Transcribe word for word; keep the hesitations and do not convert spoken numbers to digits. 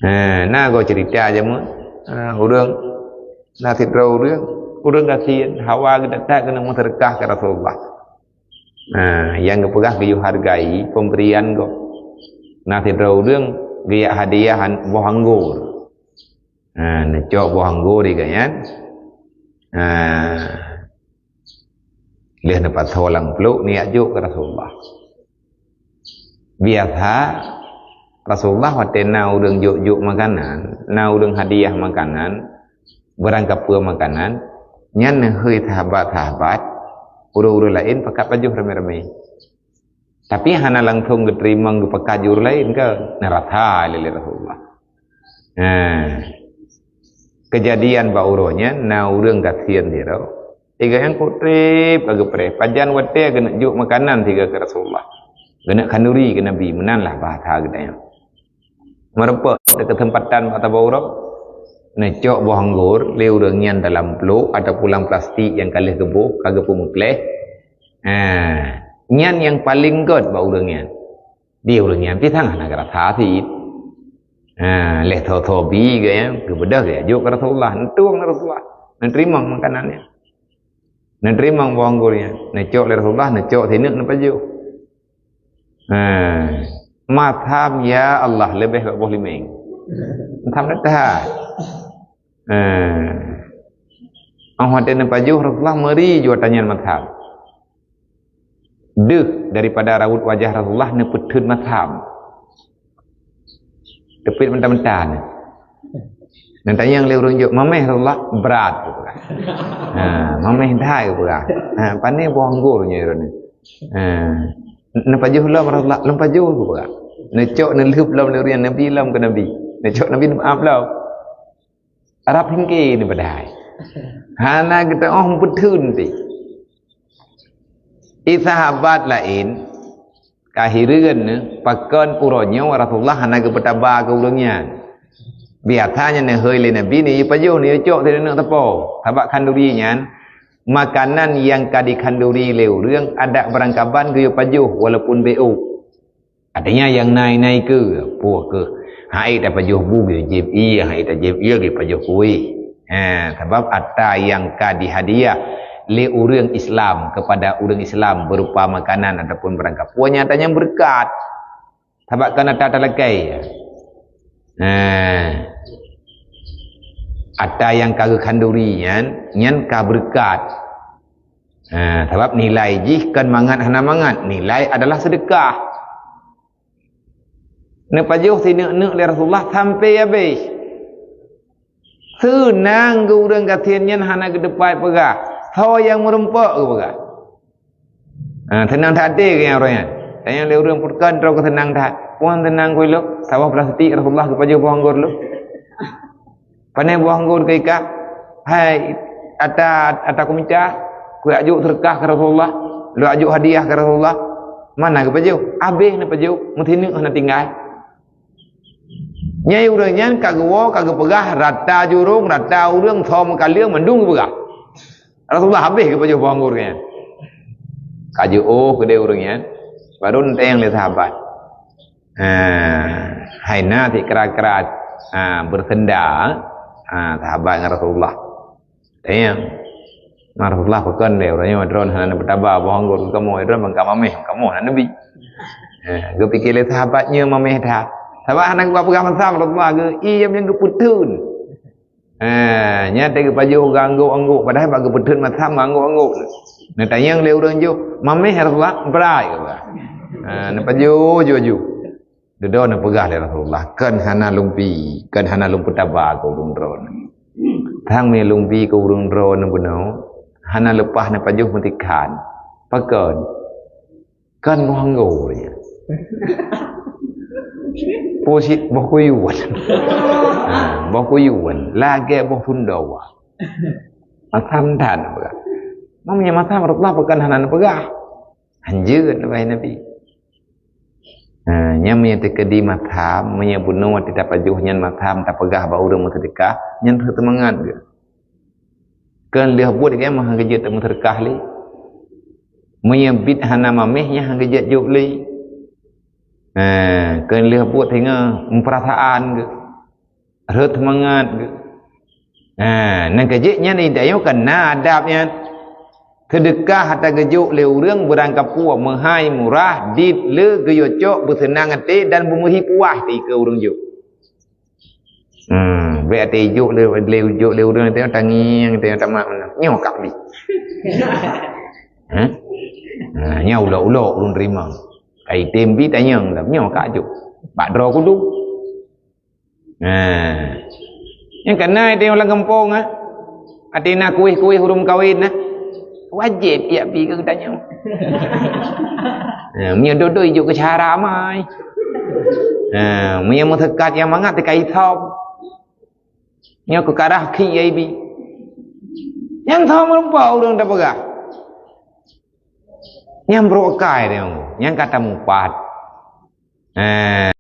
Ha, na goe cerita jameun. Ha, ureuëng, na sidroe ureuëng, ureuëng gasien, hawa geudak-dak keuneuk meuseudeukah keu Rasulullah. Ha, nyang geupeugah geuyue hargai pemberian gob. Na sidroe ureuëng geujak hadiah boh anggor. Ha, neucok boh anggor di gobnyan. Ha, lheueh neupasoe lam pluek, neujak jok keu Rasulullah. Biasa, Rasulullah watée na ureuëng jok-jok makanan, na ureuëng hadiah makanan, barang kapeue makanan, nyan neuhôi sahabat-sahabat, ureuëng-ureuëng laén pakat pajoh ramé-ramé. Tapi hana langsong geuteurimong geupakat jih ureuëng laén kan, neurasa lé, lé Rasulullah. Nah, keujadian bak uroe nyan na ureuëng gasien sidroe. Tiga nyang kutreb ka geupreh. Pajan watée geuneuk jok makanan tiga keu Rasulullah. Geuneuk khanduri keu Nabi, meunan lah bahasa geutanyoe. Meureumpok teu keuseumpatan bak saboh uroe, neucok boh anggor lé ureuëng nyan dalam pluek ataupun lam plastik nyang ka lheueh geuboh, ka geupeumeukleh. Ha, nyan nyang paleng gét bak ureuëng nyan. Di ureuëng nyan pih sang hana geurasa cit. Ha, lheueh tho-tho bi geuh nyan, geubeudôh geujak jok keu Rasulullah, neutueng lé Rasulullah, neuteurimong makanan nyan. Neuteurimong boh anggor nyan, neucok lé Rasulullah, neucok sineuk neupajoh. Ha, matham, ya Allah, leubeh bak boh limeng. Matham that. Ha. Oh watée neupajoh Rasulullah meuri ju ata nyan matham. Deuh daripada raut wajah Rasulullah neupeutheun matham. Teupiet meuta-meuta nyan. Neutanyong lé ureuëng jok, "Mameh Rasulullah?" "Brat," geupeugah. Ha, "Mameh that," geupeugah. Ha, "Pane boh anggor nyoe droeneuh?" Ha, "Neupajoh lom Rasulullah?" "Lôn pajoh," geupeugah. Neucok neulheueb lom lé ureuëng nyan, neubi lom keu Nabi. Neucok Nabi neumeuáb lom. Rab hingke ni padahai. Hana geuteuôh meupeutheun teuh. Di sahabat laén, ka hireuen neu, pakon uroe nyoe Rasulullah hana geupeutaba keu ureuëng nyan. Biasanya neuhôi lé Nabi, neuyue pajoh, neuyue cok sineuk teupô. Sabab khanduri nyan, makanan nyang ka dikhanduri lé ureuëng, adak barangkaban geuyue pajoh walaupun bék ôk. Artinya nyang na inan keue, poh keuh. Hai tapajoh bu geujép ié, hai tajép ié geupajoh kueh. Ha, sabab ata nyang ka dihadiah lé ureuëng Islam kepada ureuëng Islam berupa makanan ataupun barang kapeue nyan ata nyan beureukat. Sabab kan ata talakée. Ha. Ata nyang ka geukhanduri nyan, nyan ka beureukat. Ha, sabab nilai jih kon mangat hana mangat, nilai adalah seudeukah. Neupajoh sineuk-neuk lé Rasulullah sampai habéh. Seunang geu ureuëng gasien nyan hana geuteupat peugah, soe nyang meurumpok geupeugah. Ha, seunang that até geu nyang uroe nyan. Tanyong lé ureuëng peureukah droe keu seunang that. Puan seunang keu ilok, saboh plastik Rasulullah geupajoh boh anggor lom. Pane boh anggor keu ikah? Hai, ata, ata kumita, kujak jok seudeukah keu Rasulullah, lôn jak jok hadiah keu Rasulullah. Mana geupajoh? Habéh neupajoh, meusineuk hana tinggai. Nyai ureuëng nyan ka geuwoe, ka geupeugah rata jurông, rata ureuëng, soe meukaleueng, mandum geupeugah. Rasulullah habéh geupajoh boh anggor nyan. Ka jiôh keudeh ureuëng nyan, baru neutanyong lé sahabat. Ha, hai na cit kra-kra, ha, beusenda, ha, sahabat ngon Rasulullah. Tanyong, "Ma Rasulullah, pakon lé uroe nyoe droeneuh hana neupeutaba boh anggor keu kamoe, droeneuh ban ka mameh, kamoe hana neubi." Ha, geupike lé sahabat nyoe mameh that. Sahabat hana geupeugah masa Rasulullah geu, "Iya nyang geupeutheun." Ha, nyan teuh geupajoh geu anggôk-anggôk, padahai bak geupeutheun masa anggôk-anggôk. Neutanyong lé ureuëng jih, "Mameh Rasulullah?" "Brat," geupeugah. Ha, neupajoh ju-ju. Dudoe neupeugah lé Rasulullah, "Kon hana lôn bi, kon hana lôn peutaba keu ureuëng droeneuh. Sang meunyoe lôn bi keu ureuëng droeneuh bunoe, hana leupah neupajoh meutikhan." "Pakon?" "Kon boh anggô nyan. Peue cit boh kuyuén." Ha, boh kuyuén, lagée boh sundoe. Masam that neupeugah. Meunyoe masam Rasulullah pakon hana neupeugah. Hanjeuet neubaih Nabi. Ha, nyan meunyoe teukeudi masam, meunyoe bunoe tapajoh nyan masam tapeugah bak ureuëng meuseudeukah, nyan rhot teumangat geuh. Kon lheueh buet geuh meuhan geujeuet tameuseudeukah lé. Meunyoe biet hana mameh nyan han geujeuet jok lé. Ha, kon lheueh buet singoh meupeurasaan geuh. Rhot seumangat geuh. Ha, nyang keujeuet nyan di tanyoe kan na adab nyan. Seudeukah ata geujok lé ureuëng beurangkapeue meuhai murah dit le geuyue cok beuseunang até dan beumeuhi puah ti keu ureuëng jok. Hmm, bèk até jok lé, lé jok lé ureuëng até tangieng até tamat meunan. Nyoe kak bi. Ha? Ha, nyoe ulok-ulok ulôn terima. Ai tem bi tanyong dah. Nyoe kak jok. Bak droe kudu. Ha. Nyang kana até lam gampông ah. Até na kuéh-kuéh ureuëng kawin nah. Wajéb jak bi keu geutanyoe. Ha, meunyoe dodoi jok keu cara amai. Ha, meunyoe meuseukat nyang mangat teuka isom. Nyoe keu karah khi ai bi. Nyang sama meureumpok ureuëng tapeugah. Nyang brok kai nyang, nyang ka tamupat. Ha.